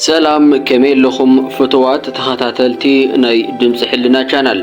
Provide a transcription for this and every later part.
ሰላም፣ ከመይ ኣለኹም ፍቱዋት ተኸታተልቲ ናይ ድምፂ ሕልና ቻናል?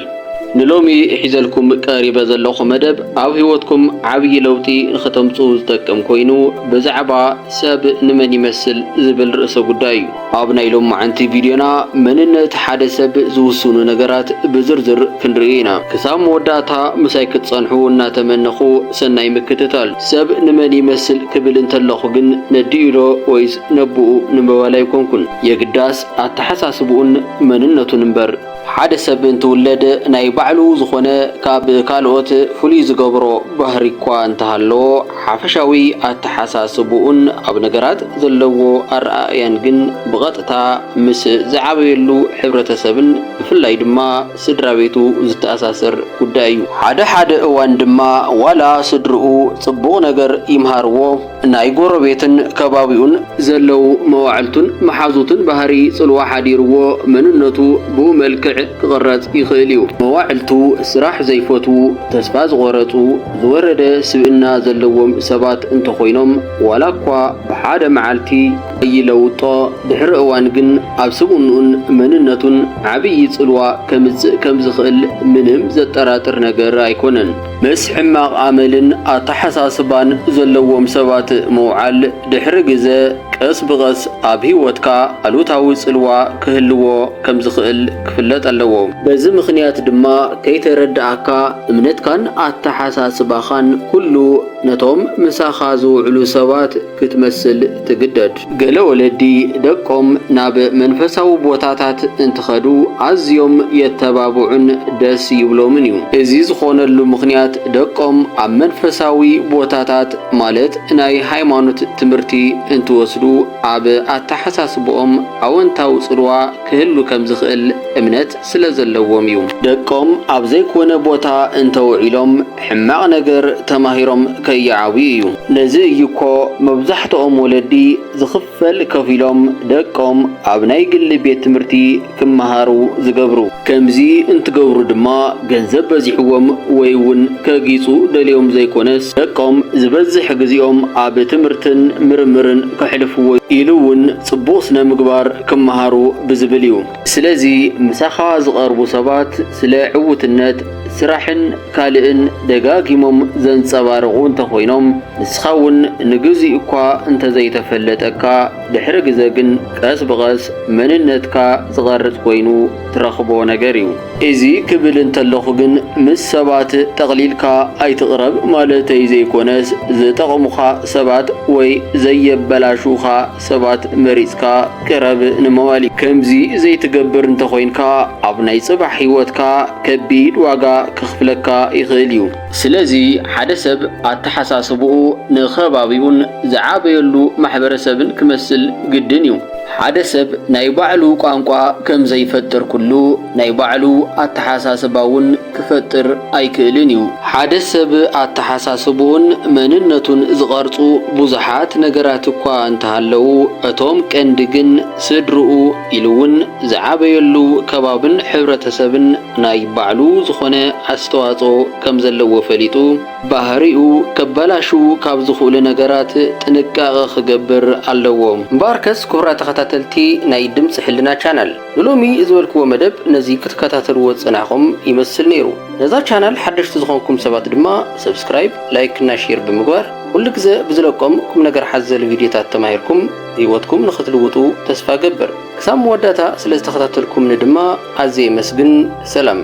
ንሎሚ ሒዘልኩም ቀሪበ ዘለኹ መደብ ኣብ ህይወትኩም ዓብዪ ለውጢ ንኸተምፅኡ ዝጠቅም ኮይኑ፣ ብዛዕባ ሰብ ንመን ይመስል ዝብል ርእሰ ጉዳይ እዩ። ኣብ ናይ ሎማዓንቲ ቪድዮና መንነት ሓደ ሰብ ዝውስኑ ነገራት ብዝርዝር ክንርኢ ኢና። ክሳብ መወዳእታ ምሳይ ክትጸንሑ እናተመነኹ ሰናይ ምክትታል። ሰብ ንመን ይመስል ክብል እንተለኹ ግን ነዲኡ ዶ ወይስ ነብኡ ንምባል ኣይኮንኩን። የግዳስ ኣተሓሳስብኡን መንነቱን እምበር። ሓደ ሰብ እንትውለድ ናይ ባዕሉ ዝኾነ ካብ ካልኦት ፍሉይ ዝገብሮ ባህሪ እኳ እንተሃለዎ፣ ሓፈሻዊ ኣተሓሳስብኡን ኣብ ነገራት ዘለዎ ኣረኣእያን ግን ብቐጥታ ምስ ዝዓበየሉ ሕብረተሰብን ብፍላይ ድማ ስድራ ቤቱ ዝተኣሳሰር ጉዳይ እዩ። ሓደ ሓደ እዋን ድማ ዋላ ስድርኡ ጽቡቕ ነገር ይምሃርዎ፣ ናይ ጎረቤትን ከባቢኡን ዘለዉ መዋዕልቱን መሓዙትን ባህሪ ጽልዋ ሓዲርዎ መንነቱ ብኡ መልክዕ ክቕረጽ ይኽእል እዩ። መዋዕልቱ ስራሕ ዘይፈትዉ፣ ተስፋ ዝቖረጹ፣ ዝወረደ ስብእና ዘለዎም ሰባት እንተኾይኖም፣ ዋላ እኳ ብሓደ መዓልቲ ኣይለውጦ፣ ድሕሪ እዋን ግን ኣብ ስብእንኡን መንነቱን ዓብዪ ጽልዋ ከምጽእ ከም ዝኽእል ምንም ዘጠራጥር ነገር ኣይኮነን። ምስ ሕማቕ ኣመልን ኣተሓሳስባን ዘለዎም ሰባት ምውዓል ድሕሪ ግዘ ቀስ ብቐስ ኣብ ህይወትካ ኣሉታዊ ጽልዋ ክህልዎ ከም ዝኽእል ክፍለጥ ኣለዎ። በዚ ምኽንያት ድማ ከይተረድኣካ እምነትካን ኣተሓሳስባኻን ኩሉ ነቶም ምሳኻ ዝውዕሉ ሰባት ክትመስል ትግደድ። ገለ ወለዲ ደቆም ናብ መንፈሳዊ ቦታታት እንትኸዱ ኣዝዮም የተባብዑን ደስ ይብሎምን እዩ። እዚ ዝኾነሉ ምኽንያት ደቆም ኣብ መንፈሳዊ ቦታታት ማለት ናይ ሃይማኖት ትምህርቲ እንትወስዱ ኣብ ኣተሓሳስብኦም ኣወንታዊ ጽልዋ ክህሉ ከም ዝኽእል እምነት ስለ ዘለዎም እዩ። ደቆም ኣብ ዘይኮነ ቦታ እንተውዒሎም ሕማቕ ነገር ተማሂሮም ከይዓብዩ እዩ። ነዚ እዩ እኮ መብዛሕትኦም ወለዲ ዝኽፈል ከፊሎም ደቆም ኣብ ናይ ግሊ ቤት ትምህርቲ ክመሃሩ ዝገብሩ። ከምዚ እንትገብሩ ድማ ገንዘብ በዚሕዎም ወይ እውን ከጊጹ ደልዮም ዘይኮነስ ደቆም ዝበዝሕ ግዜኦም ኣብ ትምህርትን ምርምርን ከሕልፍዎ ኢሉ እውን ጽቡቕ ስነ ምግባር ክመሃሩ ብዝብል እዩ። ስለዚ ምሳኻ ዝቐርቡ ሰባት ስለ ዕውትነት፣ ስራሕን ካልእን ደጋጊሞም ዘንጸባርቑ እንተኾይኖም፣ ንስኻ እውን ንግዚኡ እኳ እንተዘይተፈለጠካ፣ ድሕሪ ግዘ ግን ቀስ ብቐስ መንነትካ ዝቐርጽ ኮይኑ ትረኽቦ ነገር እዩ። እዚ ክብል እንተለኹ ግን ምስ ሰባት ጠቕሊልካ ኣይትቕረብ ማለተይ ዘይኮነስ፣ ዝጠቕሙኻ ሰባት ወይ ዘየበላሹኻ ሰባት መሪጽካ ቅረብ ንምባል እዩ። ከምዚ ዘይትገብር እንተኾይንካ ኣብ ናይ ጽባሕ ህይወትካ ከቢድ ዋጋ ከኽፍለካ ይኽእል እዩ። ስለዚ ሓደ ሰብ ኣተሓሳስብኡ ንኸባቢኡን ዝዓበየሉ ማሕበረሰብን ክመስል ግድን እዩ። ሓደ ሰብ ናይ ባዕሉ ቋንቋ ከም ዘይፈጥር ኩሉ ናይ ባዕሉ ኣተሓሳስባ እውን ክፈጥር ኣይክእልን እዩ። ሓደ ሰብ ኣተሓሳስብኡን መንነቱን ዝቐርጹ ብዙሓት ነገራት እኳ እንተሃለዉ፣ እቶም ቀንዲ ግን ስድርኡ ኢሉ እውን ዝዓበየሉ ከባብን ሕብረተሰብን ናይ ባዕሉ ዝኾነ ኣስተዋጽኦ ከም ዘለዎ ፈሊጡ፣ ባህሪኡ ከበላሹ ካብ ዝኽእሉ ነገራት ጥንቃቐ ክገብር ኣለዎ። እምበኣርከስ ክቡራት ተኸታተልቲ ናይ ድምፂ ሕልና ቻናል፣ ንሎሚ ዝበልክዎ መደብ ነዚ ክትከታተልዎ ዝጸናሕኹም ይመስል ነይሩ። ነዛ ቻናል ሓደሽቲ ዝኾንኩም ሰባት ድማ ሰብስክራይብ፣ ላይክ እና ሼር ብምግባር ኩሉ ግዘ ብዝለቆም ቁም ነገር ሓዘል ቪድዮታት ተማሂርኩም ህይወትኩም ንኽትልውጡ ተስፋ ገብር። ክሳብ መወዳእታ ስለ ዝተኸታተልኩምኒ ድማ ኣዝየ የመስግን። ሰላም።